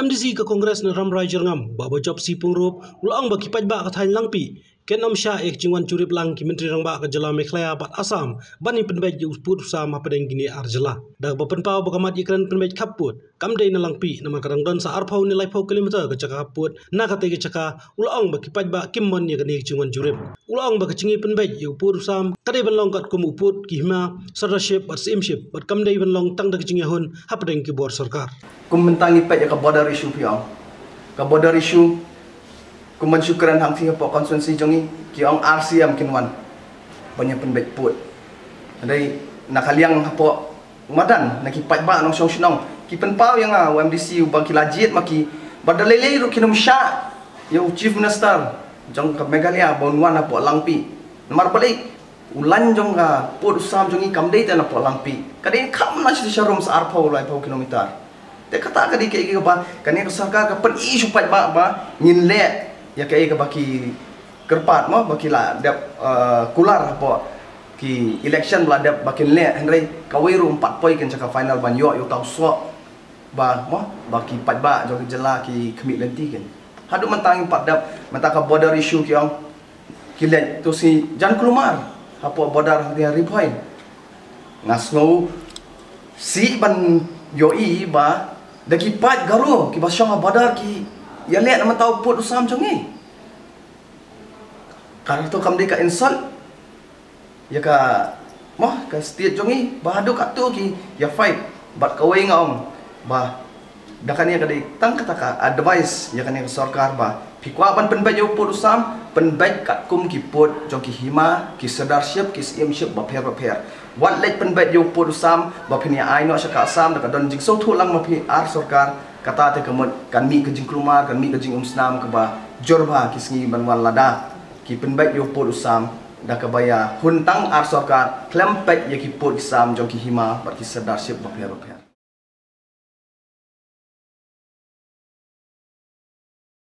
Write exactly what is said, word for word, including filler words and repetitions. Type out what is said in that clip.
M D C ka Congress na Rambrai Jyrngam, Bah Bajop C Pyngrope, u la ong ba ki paidbah ka thaiñ Langpih kin ym shah ïa ka jingwan jurip lang ki Myntri Rangbah ka jylla Meghalaya bad Assam ban ïa pynbeit ïa u pud u sam hapdeng kine ar jylla. Da kaba pynpaw ba ka mat ïakren pynbeit khappud kam dei na Langpih namar ka dang don sa arphew ne laiphew kilometer ka jaka khappud. Na katei ka jaka u la ong ba ki paidbah kim mon ïa kane ka jingwan jurip. U la ong ba ka jingïapynbeit ïa u pud u sam ka dei ban long katkum u pud ki hima, sirdarship bad syiem ship bad kam dei ban long tang da ka jingïahun hapdeng ki bor sorkar. Kum mynta ngi peit ïa ka border issue phi ong. Ka border issue, kum ban shu kren hangtei hapoh constituency jong ngi, ki ong ar syiem kin wan ban ïa pynbeit pud. Hynrei na ka liang hapoh madan, na ki paidbah nongshong shnong, ki pynpaw ïa nga u M D C uba ki la jied ma ki, ba da lei lei ruh kin ym shah ïa u Chief Minister jong ka Meghalaya ba un wan hapoh Langpih. Namar balei, u lain jong ka pud u sam jong ngi kam dei te napoh Langpih, ka dei kham na sha sharum sa arphew laiphew kilometer. Te kata ka dei kaei kaba kane ka sorkar ka pyni sha u paidbah ba ngin leh ïa kaei kaba ki kyrpad mo, ba ki la dep, eh, kular hapoh ki election ba la dep ba kin leh, hynrei kawei ruh ym pat poi kin sha ka final ban ïoh ïa uta u soh ba mo, ba ki paidbah jong ka jylla ki khmih lynti kin. Haduh mynta ngim pat dep, mynta ka border issue ki ong ki leit to sngi jan kulmar hapoh border ha Ri Bhoi. Nga sngew sih ban ïohi ba da ki paid Garo kiba shong ha border ki ïaleh na mynta u pud u sam jong ngi. Ka to kam dei ka insult ïa ka mo, ka state jong ngi ba haduh katto ki ïa fight. Bad kawei nga ong ba da kane ka dei tang kata ka advice ïa kane ka sorkar ba phi kwah ban pynbeit ïa u pud u sam, pynbeit katkum ki pud jong ki hima, ki sirdarship, ki syiem ship bapher bapher. Wat leit pynbeit ïa u pud u sam ba phin ïa ai noh sha ka Assam da ka don jingsngewthuh lang ma phi ar sorkar. Kata te ka mut kan mih ka jingkulmar, kan mih ka jingumsnam kaba jur bha ki sngi ban wan lada ki pynbeit ïa u pud u sam da kaba ïa hun tang ar sorkar khlem peit ïa ki pud ki sam jong ki hima bad ki sirdarship bapher bapher.